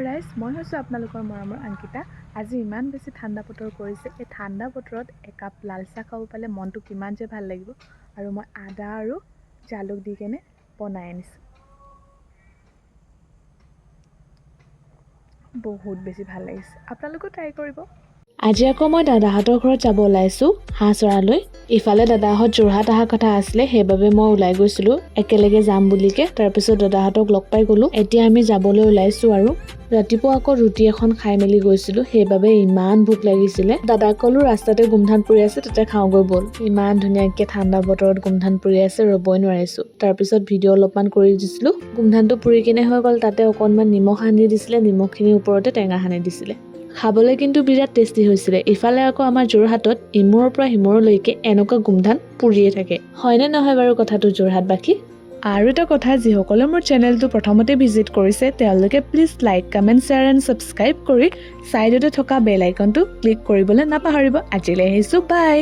ৰাইজ, মই হৈছোঁ আপোনালোকৰ মৰমৰ অংকিতা। আজি ইমান বেছি ঠাণ্ডা বতৰ কৰিছে। এই ঠাণ্ডা বতৰত একাপ লাল চাহ খাব পালে মনটো কিমান যে ভাল লাগিব। আৰু মই আদা আৰু জালুক দি কেনে বনাই আনিছোঁ। বহুত বেছি ভাল লাগিছে, আপোনালোকেও ট্ৰাই কৰিব। আজি আকৌ মই দাদাহঁতৰ ঘৰত যাব ওলাইছোঁ হাঁহ চৰালৈ। ইফালে দাদাহঁত যোৰহাট অহা কথা আছিলে, সেইবাবে মই ওলাই গৈছিলোঁ একেলগে যাম বুলিকে। তাৰপিছত দাদাহঁতক লগ পাই গ'লোঁ। এতিয়া আমি যাবলৈ ওলাইছোঁ। আৰু ৰাতিপুৱা আকৌ ৰুটি এখন খাই মেলি গৈছিলোঁ, সেইবাবে ইমান ভোক লাগিছিলে। দাদাক ক'লোঁ, ৰাস্তাতে গোমধান পুৰি আছে, তাতে খাওঁগৈ ব'ল। ইমান ধুনীয়াকৈ ঠাণ্ডা বতৰত গোমধান পুৰি আছে, ৰ'বই নোৱাৰিছোঁ। তাৰপিছত ভিডিঅ' অলপমান কৰি দিছিলোঁ। গোমধানটো পুৰি কিনে হৈ গ'ল। তাতে অকণমান নিমখ সানি দিছিলে, নিমখখিনিৰ ওপৰতে টেঙা সানি দিছিলে। খাবলৈ কিন্তু বিৰাট টেষ্টি হৈছিলে। ইফালে আকৌ আমাৰ যোৰহাটত ইমূৰৰ পৰা সিমূৰলৈকে এনেকুৱা গোমধান পুৰিয়ে থাকে, হয়নে নহয় বাৰু কথাটো যোৰহাটবাসী? আৰু এটা কথা, যিসকলে মোৰ চেনেলটো প্ৰথমতে ভিজিট কৰিছে, তেওঁলোকে please like, comment, share and subscribe কৰি ছাইডতে থকা বেল আইকনটো ক্লিক কৰিবলৈ নাপাহৰিব। আজিলৈ আহিছোঁ, বাই।